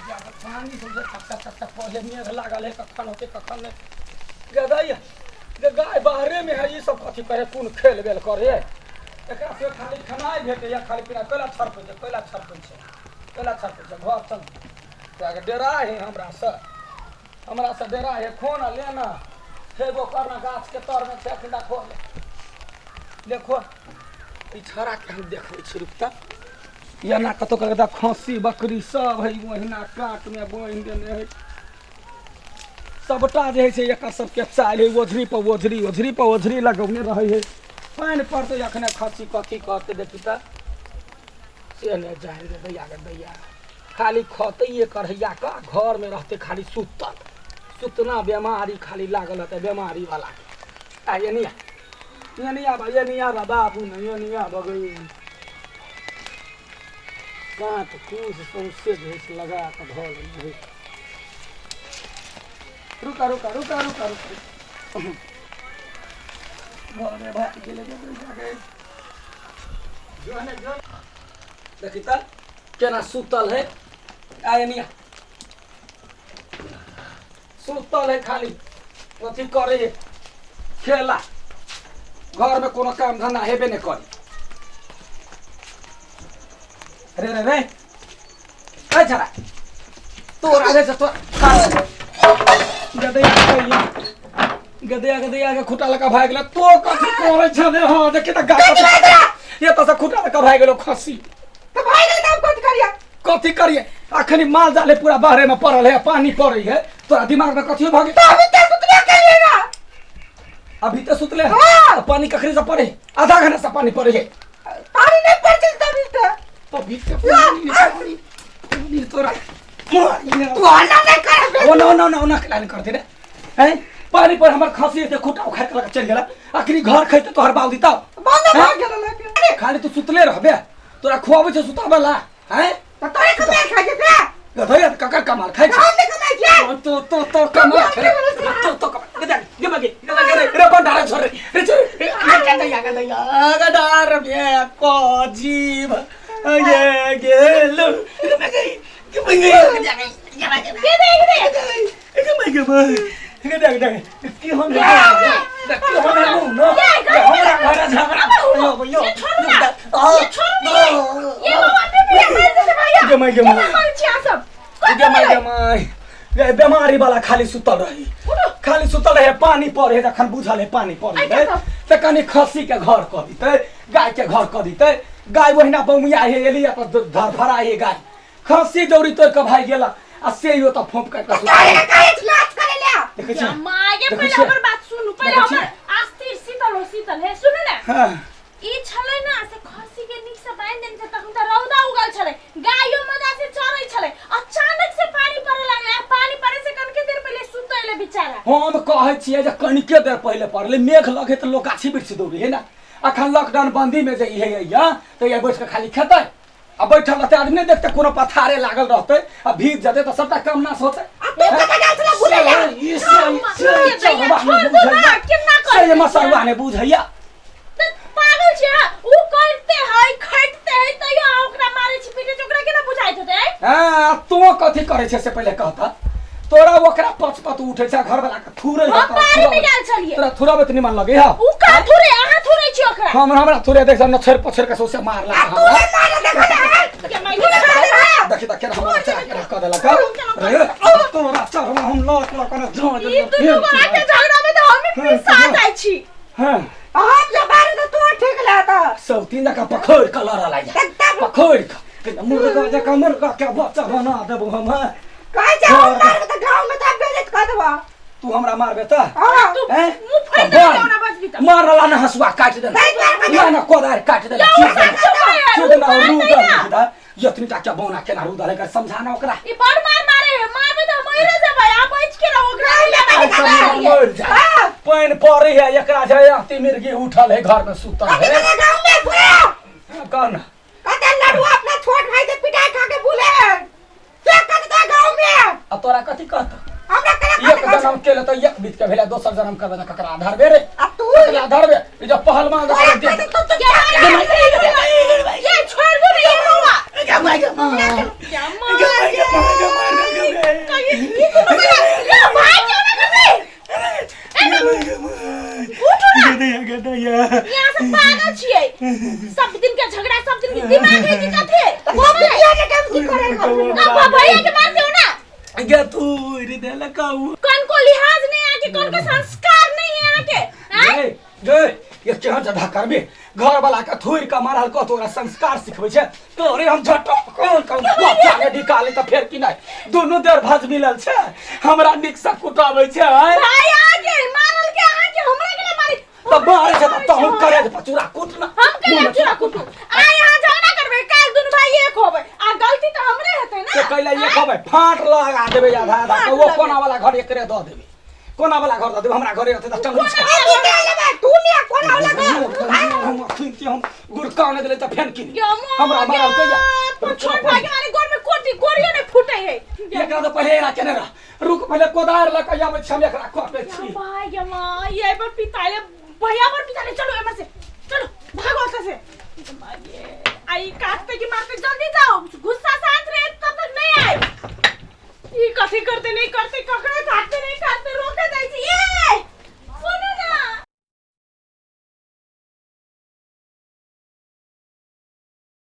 पानी सबसे टक टक टक टक पहिले मेघ लागल है, कखन होते कखन नहि। गदई जे गाय बाहरे में है, ई सब कथी करे, कोन खेल बेल करे। एकरा से खाली खेनाइ भेटैया, खाली पीना। कैला छरपै छै, कैला छरपै छै, कैला छरपै छै? घर चल, तोरा के डेरा है हमरा से, हमरा से डेरा है। खो ना, लेना खेबो करना। गाछ के तर में छै, अखन खो ले, देखो ई छड़ा के हम देखबै छी। रुकता एना कतौ कतौ खस्सी बकरी सब है, ओहिना काट में बान्हि देने है सबटा। जे है से एकर सबके चालि है, ओझरी पर ओझरी, ओझरी पर ओझरी लगौने रहै है। पानि पड़तै अखने खस्सी कथी करतै देखी तऽ, से नहि जानि रे दैया गे दैया। खाली खतैये करैया के घरमे रहतै खाली सुतल, सुतना बेमारी खाली लागल रहतै बेमारी वाला के। आ एनी आ, एनी आबा, एनी आबा बाबू ने, एनी आबा गई। काँट कुश सौंसे जे है से लगा कऽ धऽ लेने है। रुका रुका रुका रुका रुका, घरे भागि गेलै गे दैया गे। जो ने जो, देखी तऽ केना सुतल है। आ एनी आ। सुतल है, खाली अथी करे है खेला। घर में कोनो काम धंधा हेबे नहीं करे। रे रे रे ए छड़ा, तोरा रे से तोरा गदैया गदैया गदैया गदैया के खुटा लगा भाग गेल। तो कथी करे छले? हां, देखी त गाय ये तो से खुटा लगा भाग गेलो खस्सी। तऽ भागि गेलै तऽ हम कथी करियै? कथी करिए? अखनी माल जाले पूरा बाहरे में पड़ल है, पानी पड़े है, तोरा दिमाग में कथी भऽ गेल? तऽ अभी तऽ सुतबे केलियै ना। अभी तो सुतले है। हाँ। तो पानी कखनी से पड़े? आधा घंटा से पानी पड़े है। पानी नहि पड़ै छै तभी तऽ। तो बीच के पानी पानी पानी तोरा तू हल्ला नहि कर। ओ नो नो नो ना लाइन करते रे हैं। पानी पर हमर खसी से खुटा उखाड़ के लगा चल गेला। अखनी घर खैते तोहर बाप दिता। बंद भऽ गेल लगे। खाली तू सुतले रहबे, तोरा खुआबै छै सुताबै ला हैं? तऽ तोरे कमाइ खाइ छै बे। गधैया ककर कमाल खाइ छै? हम नहि कमाइ छियै। तो तो तो कमाल छै, तो तो कमाल। गधा गे मगे गधा रे रे बंडारा छोड़ रे रे छोड़ रे। गधैया गधैया गधार बे को जीव ये गेलो गे मगे गे मगे के देख रे? गे मगे गे गधा गधा की हम रे की हम रे नो हमरा घर झगड़ा यो यो। ये छोड़ू ना, ये छोड़ू ना, ये बाबा पे भी मार देते भैया। गे मगे केना करै छी अहाँ सब? गे माय गे माय गे, बेमारी वाला खाली सुतल रही, खाली सुतल रहे। पानी पड़े जखन बुझल है पानी पड़े अच्छा सब। तऽ कनि खस्सी के घर कऽ दितै, गाय के घर कऽ दितै। गाय ओहिना बौमिया हे, एली तऽ धरफड़ा हे गाय। खस्सी दौड़ी तोड़ कऽ भागि गेला आ से यो तऽ फोंप काटि कऽ सुतल तोरे रही। कहै छै नाच करै ले। देखै छियै? माय गे, देखै पहिले छियै? हमर बात सुनू पहिले। देखै छियै? हमर अस्थिर शीतल हो, शीतल हे, सुनू ने। हाँ। ई छलै ना से खस्सी के नीक से बांधि देने छै, तखन तऽ रौदा उगल छलै, गायो मजा से चरै छलै। अचानक से पानी पड़े लागलै आ पानी पड़े से कनके देर पहिले सुतैले बेचारा। हम कहै छियै जे कनिके देर पहिले पड़लै मेघ लगे तऽ लोक गाछी वृक्षी दौड़े है ना। अखन लॉकडाउन बंदी में जे ई है या तऽ ये बैठ कऽ खाली खेतै आ बैठल रहतै, आदमी नहि देखतै। कोनो पथारे लागल रहतै आ भीज जेतै तऽ सबटा काम नाश होतै। आ तू कतऽ गेल छलै बुलै ले? ई से से भैया, छोड़ दू ना, केना से करै मसरुआ नहि बुझैया। तऽ पागल छै अहाँ? ऊ करिते है, खटिते है, तैयो अहाँ ओकरा मारै छी पीटै छी, ओकरा केना बुझाइत होतै? हाँ, तों कथी करै छै से पहिले कहता। तोरा ओकरा पच पच उठै छै, घरवला के थुरै हम बाड़ी में गेल छलियै। तोरा थुराबैत निमन लगै है? ऊ का थुरे? अहाँ थुरै छी ओकरा। हम हमरा थुरे देख नछेर पछेर के सौंसे मारलक आ तू हमरा। नहि मारल देखल है? के माय तू नहि मारल है? देखी तऽ केना हमरा बच्चा केना कऽ देलक रे। तोरा चढ़वा हम लक लक ने झाँझ। ई दुनू गोरा के झगड़ा में तऽ हमही पिसा जाइ छी। हाँ। हम जे मारे तऽ तू ठीक ले तऽ। सौतीन जकाँ पखोड़ कऽ लड़ऽ लागि तब पखोड़ कऽ मुर्गा जकाँ, मुर्गा के बच्चा बना देबो हम। हाँ? कहै छै हम मारबै तऽ गाँव में तऽ बेइज्जत कऽ देबो। तू हमरा मारबे तऽ हाँ। तू हैं? मुँह फाड़ि तऽ देबै बार- ओना बजबी तऽ। मारला ना हसुआ काटि देना नहि मारबै। ना ना कोदारि काटि देना, यौ, चीर देना, साक्षी भाई, चीर देना, रुका रूदल देना। देना। यतनी टा के बौना केना रूदल एकर समझाना ओकरा। ई बड़ मार मारे है, मारबै तऽ मरि जेबै। आ बचि के रहो, ओकरा नहि आइ लगा सब के मरि जाय। हाँ। पानि पड़ै है, एकरा जे अति मिर्गी उठल है, घर में सुतल कथी है। करै गाँव में घुरे? हाँ, कह ना। कते लड़ुआ अपना छोट भाई से पिटाई खा के भूले है से कते गाँव में। आ तोरा कथी कहत? हमरा केना एक कते जन्म केले तऽ एक बीत के भेलै, दोसर जन्म करबै तऽ ककरा आधार रे? आ तू ककरा आधार बे? ई जे पहलवान तोरा जकाँ कते तू तो ये छोड़ दे रे, ये बौआ। गे माय गे माय। क्या गे माय गे माय गे माय। दिन के झगड़ा सब दिन के दिमाग है कि कथी सब बियाह के टाइम की करे ना भैया के मारते हो ना गे तू री देल कहू कौन को लिहाज नहीं है कि कौन को संस्कार नहीं है यहाँ के आँय? गे गे ये केहन जधा करबे घर वाला के थोड़ि के मारल कह तोरा संस्कार सिखबै छै तोरे हम झटक कौन कौन बच्चा के निकाले तऽ फेर की नहि दुनू देर भज मिलल छै हमरा नीक से कुटाबै छै आँय? भाई आके मारल के अहाँ के हमरा के ना मारी तऽ मारे छै तऽ तहु करे पचूरा कुट ना हम के ना चूरा कुटू आ यहाँ झगड़ा करबे काल दुनू भाई एक होबे आ गलती तऽ हमरे हेतै ना से कैला एक होबै फाट लगा देबै आधा आधा फाट तऽ ओ लगे। कोना वाला घर एकरे दऽ देबै कोना वाला घर दऽ देबै हमरा घरे रहतै तऽ चंगुरी छै। तू ने कोना वाला घर हम अखन के हम गुड़का नहि देलै तऽ फेन की यो मोर हमरा मारल कहिया पर छोट भाई के मारे गोर में कोटी गोरियो नहीं फूटे है एकरा तऽ पहिले एना केने रह रुक पहिले कोदारि लऽ कऽ आबै छी हम एकरा कटै छी भाई ये माँ ये पर पिताले भैया पर पिताले चलो एमर से चलो भागो एतऽ से माँ ये आई काटते कि मारते